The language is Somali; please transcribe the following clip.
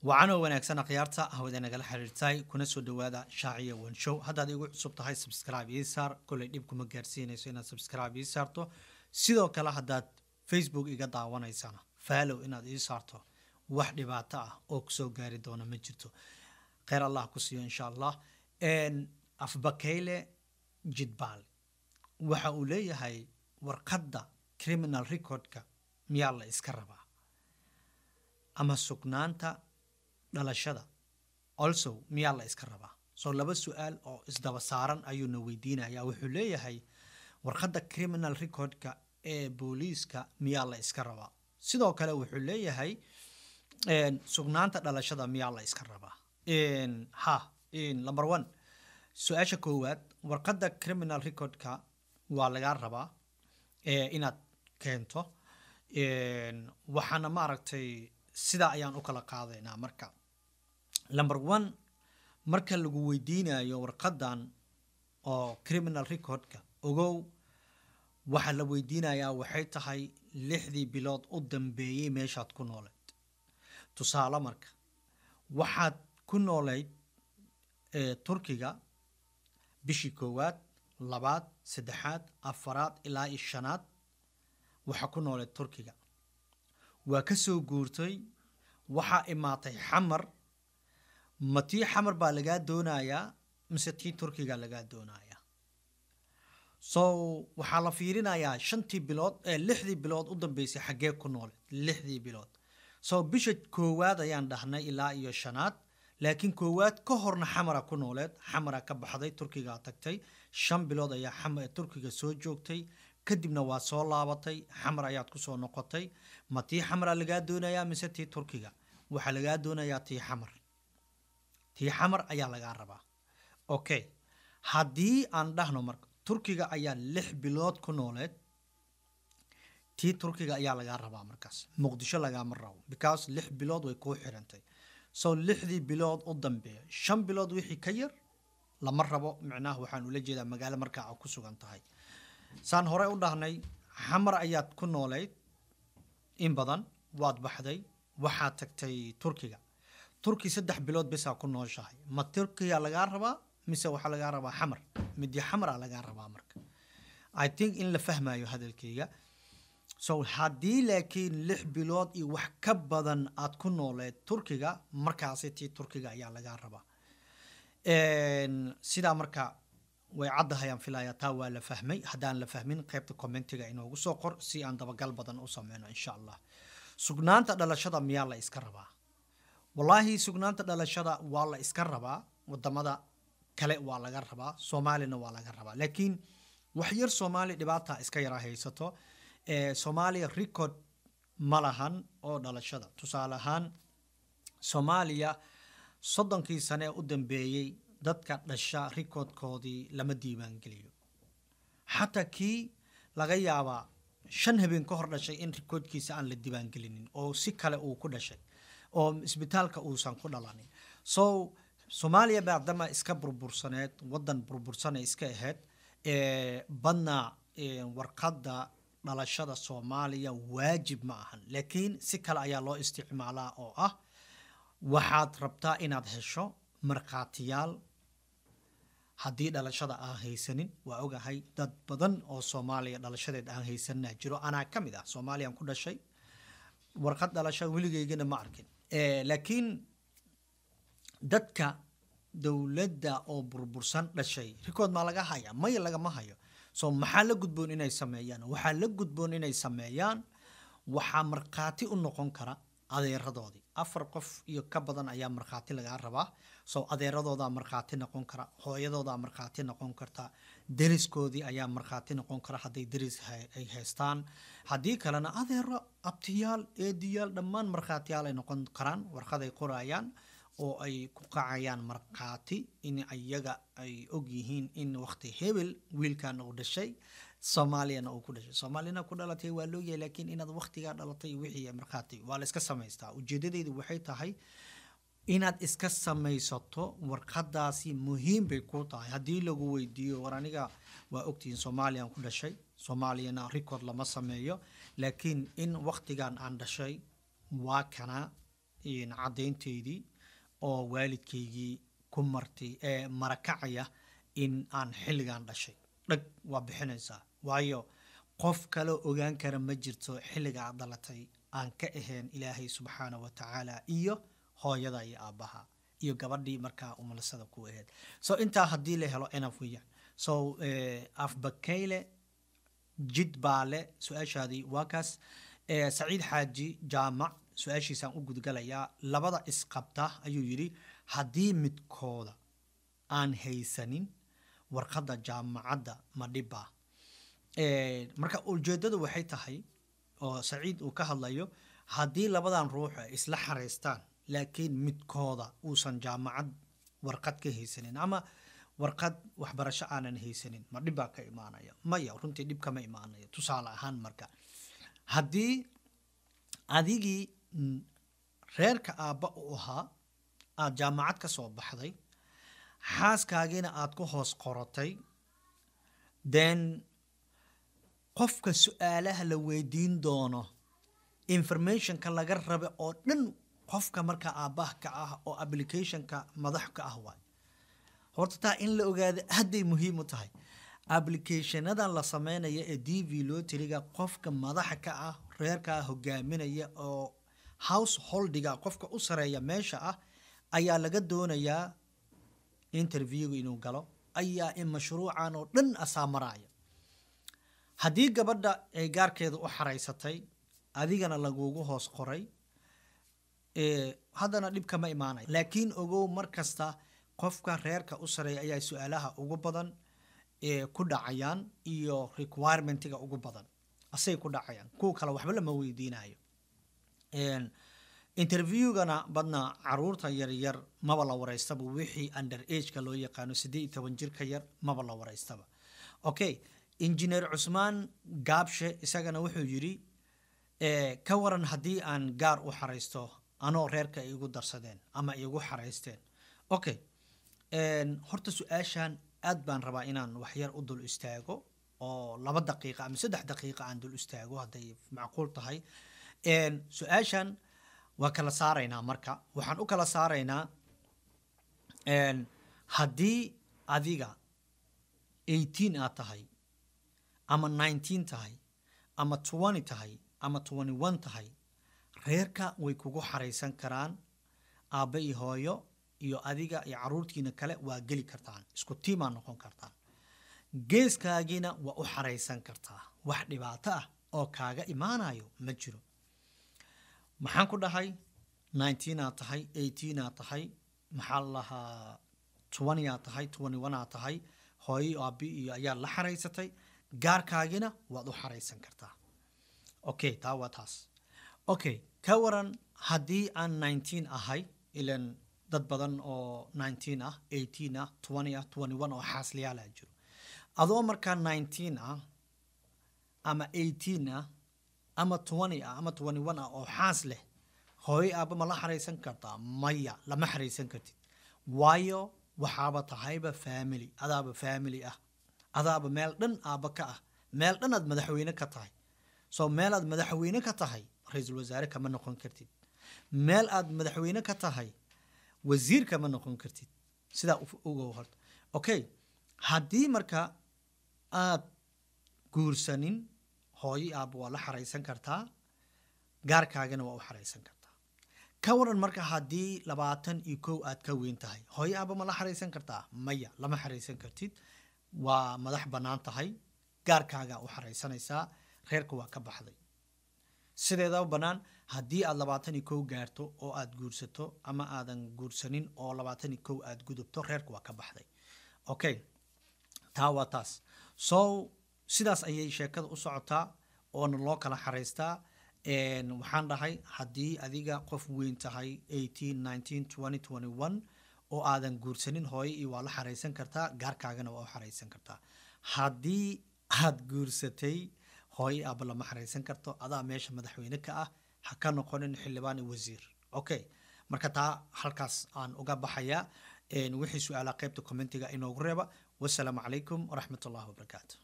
Wacanoo wanaagsan akhyaarta hawada nagala xiriirtay, kuna soo dhawaada Shaaciya One Show. Haddaad igu cusub tahay, subscribe ii saar. Kolley dhib kuma gaarsiinayso inaad subscribe ii saarto. Sidoo kale haddaad Facebook iga daawanaysana, follow inaad ii saarto wax dhibaato ah oo kusoo gaari doona ma jirto. Kheyr Allah ku siiyo, insha Allah. Afbakeyle Jidbaal waxa uu leeyahay: warqadda criminal recordka miyaa la iska rabaa ama sugnaanta dhalashada also miyaa la iska rabaa? So laba su-aal oo isdaba saaran ayuuna weydiinayaa. Wuxuu leeyahay: warqadda criminal recordka ee booliiska miyaa la iska rabaa? Sidoo kale wuxuu leeyahay: sugnaanta dhalashada miyaa la iska rabaa? Ha, number one, su-aasha koowaad, warqadda criminal recordka waa lagaa rabaa inaad keento. Waxaana maaragtay sidaa ayaan u kala qaadaynaa. Marka number one, marka lagu weydiinayo warqaddan oo criminal recordka, ogow waxaa la weydiinayaa waxay tahay 6dii bilood u dambeeyey meeshaad ku nooleed. Tusaale, marka waxaad ku nooleyd Turkiga bishii koowaad, labaad, saddexaad, afaraad ilaa iyo shanaad waxaa ku nooleed Turkiga. Waa ka soo guurtay, waxaa imaatay Xamar. Ma tii Xamar baa lagaa doonayaa mise tii Turkiga lagaa doonayaa? So waxaa la fiirinayaa 5tii bilood ee 6dii bilood u dambeysay xaggee ku nooleed 6dii bilood. So bisha koowaad ayaan dhahnay ilaa iyo shanaad, laakiin koowaad ka horna Xamara ku nooleed. Xamara ka baxday, Turkigaa tagtay, 5 bilood ayaa Turkiga soo joogtay, kadibna waa soo laabatay, Xamar ayaad kusoo noqotay. Ma tii Xamara lagaa doonayaa mise tii Turkiga? Waxaa lagaa doonayaa tii Xamar. Tii Xamar ayaa lagaa rabaa. Okay, haddii aan dhahno marka Turkiga ayaa 6 bilood ku nooleed, tii Turkiga ayaa lagaa rabaa markaas. Muqdisho lagaama rabo because 6 bilood way kuu xirantay. So 6dii bilood u dambeeya, 5 bilood wixii ka yar lama rabo. Micnaha waxaan ula jeedaa magaalo markaa aad ku sugan tahay. Saan hore u dhahnay, Xamar ayaad ku nooleyd in badan, waad baxday, waxaad tagtay Turkiga. Turki 3 bilood bisaa ku nooshahay. Ma Turkiga lagaa rabaa mise waxaa lagaa rabaa Xamar? Midii Xamaraa lagaa rabaa. Marka I think in la fahmayo hadalkayga. So haddii laakiin 6 bilood iyo wax ka badan aad ku nooleed Turkiga, markaasi tii Turkiga ayaa lagaa rabaa. Sidaa marka way caddahayaan filayaa, taa waa la fahmay. Haddaan la fahmin, qaybta commentiga inoogu soo qor si aan dabagal badan u sameyno, insha Allah. Sugnaanta dhalashada miyaa la iska rabaa? Wallaahi, sugnaanta dhalashada waa la iska rabaa. Wadamada kale waa laga rabaa, Soomaalina waa laga rabaa, laakiin wax yar Soomaali dhibaata iska yara haysato. Soomaaliya record ma lahan oo dhalashada. Tusaale ahaan, Soomaaliya 30kii sane ee u dambeeyey dadka dhasha recordkoodii lama diiwaangeliyo. Xataa kii laga yaabaa 5 habeen ka hor dhashay in recordkiisa aan la diiwaangelinin oo si kale uu ku dhashay oo isbitaalka uusan ku dhalanin. So Soomaaliya maadaama iska burbursaneed, wadan burbursanay iska ahayd, badna warqadda dhalashada Soomaaliya waajib ma ahan, laakiin si kale ayaa loo isticmaalaa oo ah waxaad rabtaa inaad hesho markhaatiyaal haddii dhalashada aan haysanin. Waa ogahay dad badan oo Soomaaliya dhalashadeed aan haysanina jiro. Anaa ka mid ah, Soomaaliyaan ku dhashay, warqad dhalasho weligeygana ma arkin. Laakiin dadka dowladda oo burbursan dhashay record maa laga haya? Maya, lagama hayo. So maxaa la gudboon inay sameeyaan? Waxaa la gudboon inay sameeyaan, waxaa markhaati u noqon kara adeeradoodii. Afar qof iyo ka badan ayaa markhaati lagaa rabaa. So adeeradoodaa markhaati noqon kara, hooyadoodaa markhaati noqon karta, deriskoodii ayaa markhaati noqon kara hadday deris ay haystaan. Haddii kalena adeero, abtiyaal, eediyaal, dhammaan markhaatiyaal ay noqon karaan. Warqaday qorayaan oo ay ku qacayaan markhaati in iyaga ay og yihiin in waqti hebel wiilkan uu dhashay, Soomaaliyana uu ku dhashay. Soomaaliyana ku dhalatay waa looyahay, laakiin inaad waqtigaa dhalatay wixii markhaati waa la iska samaystaa. Ujeedadeydu waxay tahay inaad iska samaysato warqadaasi, muhiim bay ku tahay haddii lagu weydiiyo: war, aniga waa ogtihiin, Soomaaliyaan ku dhashay, Soomaaliyana record lama sameeyo, laakiin in waqtigan aan dhashay waa kana. Caddaynteydii oo waalidkaygii ku martay ee marakacaya in aan xilligan dhashay, dhag waa bixinaysaa, waayo qof kaloo ogaan kara ma jirto xilliga aad dhalatay aan ka ahayn Ilaahay subxaana wa tacaala iyo hooyada iyo aabbaha iyo gabadhii markaa umulisada ku ahayd. So intaa haddii la helo, enough weeyaan. So Afbakeyle jid baa le, su-aashaadii waa kaas. Saciid Xaaji Jaamac su-aashiisaan u gudgalayaa. Labada isqabta, ayuu yidhi, haddii midkooda aan haysanin warqadda jaamacadda, ma dhibba? Marka ujeeddadu waxay tahay oo Saciid uu ka hadlayo, haddii labadan ruux ay isla xareystaan laakiin midkooda uusan jaamacad warqad ka haysanin ama warqad waxbarasho aanan haysanin, ma dhibbaa ka imaanaya? Maya, runtii dhib kama imaanayo. Tusaale ahaan, marka haddii adigii reerka aabba u ahaa aada jaamacad ka soo baxday, xaaskaagiina aada ku hoos qoratay, then qofka su-aalaha la weydiin doono, informationka laga raba oo dhan, qofka marka aabbaha ka ah oo applicationka madax ka ah waay. Horta taa in la ogaado hadday muhiim u tahay. Applicationadan la sameynaya ee DV lotteryga, qofka madaxa ka ah reerkaa hogaaminaya oo householdiga qofka u sareeya meesha ah ayaa laga doonayaa interviewga inuu galo, ayaa in mashruucan oo dhan asaa maraya. Haddii gabadha ay gaarkeeda u xaraysatay, adigana lagugu hoos qoray, haddana dhib kama imaanayo. Laakiin ogow, mar kasta qofka reerka u sareeya ayaa su-aalaha ugu badan ee ku dhacayaan iyo requirementiga ugu badan asay ku dhacayaan. Kuwa kale waxba lama weydiinayo. Interviewgana badna caruurta yaryar maba la wareystaba, wixii under ageka loo yaqaano, 18 jir ka yar maba la wareystaba. Okay, Engineer Cusmaan Gaabshe isagana wuxuu yidhi, ka waran haddii aan gaar u xaraysto anoo reerka igu darsadeen ama igu xaraysteen? Okay, horta su-aashan aad baan rabaa inaan waxyar u dul istaago oo 2 daqiiqa ama 3 daqiiqa aan dul istaago hadday macquul tahay. Su-aashan waa kala saaraynaa. Marka waxaan u kala saaraynaa, haddii adiga 18 aad tahay ama 19 tahay ama 20 tahay ama 21 tahay, reerka way kugu xaraysan karaan. Aabbe iyo hooyo iyo adiga iyo caruurtiina kale waa geli kartaan, isku tiimaa noqon kartaan, geeskaagiina waa u xaraysan kartaa. Wax dhibaato ah oo kaaga imaanayo ma jiro. Maxaan ku dhahay? 19 aad tahay, 18 aad tahay, maxaa la lahaa, 20 aad tahay, 21 aad tahay, hooyo, aabi iyo ayaa la xaraysatay, gaarkaagina waad u xaraysan kartaa. Okay, taa waa taas. Okay, ka waran haddii aan 19 ahay? Ilan dad badan oo 19 ah, 18 ah, 20 ah, 21 oo xaasliyaala jiro. Adoo markaa 19 ah ama 18 ah ama 20 ah ama 21 ah oo xaas leh, hooyo aabba ma la xaraysan kartaa? Maya, lama xaraysan kartid, waayo waxaaba tahayba family, adaaba family ah, adaaba meel dhan aabba ka ah, meel dhan aad madaxweyne ka tahay. So meel aad madaxweyne ka tahay ra-iisul wasaare kama noqon kartid, meel aad madaxweyne ka tahay wasiir kama noqon kartid. Sidaa ogow horta. Okay, haddii marka aad guursanin, hooyo aabba waa la xaraysan kartaa, gaarkaagana waa u xaraysan kartaa. Ka waran marka haddii 21 aad ka weyn tahay, hooyo aabba ma la xaraysan kartaa? Maya, lama xaraysan kartid, waa madax bannaan tahay, gaarkaagaa u xaraysanaysaa, reerka waa ka baxday. Sideedaba bannaan, haddii aad 21 gaarto oo aad guursato ama aadan guursanin oo 21 aad gudubto, reerka waa ka baxday. Okay, taa waa taas. So sidaas ayay sheekada u socotaa oona loo kala xaraystaa. Waxaan dhahay, haddii adiga qof weyn tahay, 18, 19, 20, 21, oo aadan guursanin, hooyo iyo waa la xaraysan kartaa, gaarkaagana waa u xaraysan kartaa. Haddii aad guursatay, hooyo aabba lama xaraysan karto, adaa meesha madaxweyne ka ah, ha ka noqonin xildhibaan iyo wasiir. Okay, marka taa halkaas aan uga baxayaa. Wixii su-aalaha qaybta commentiga inoogu reeba. Wasalaamu calaykum waraxmat ullahi wabarakaatu.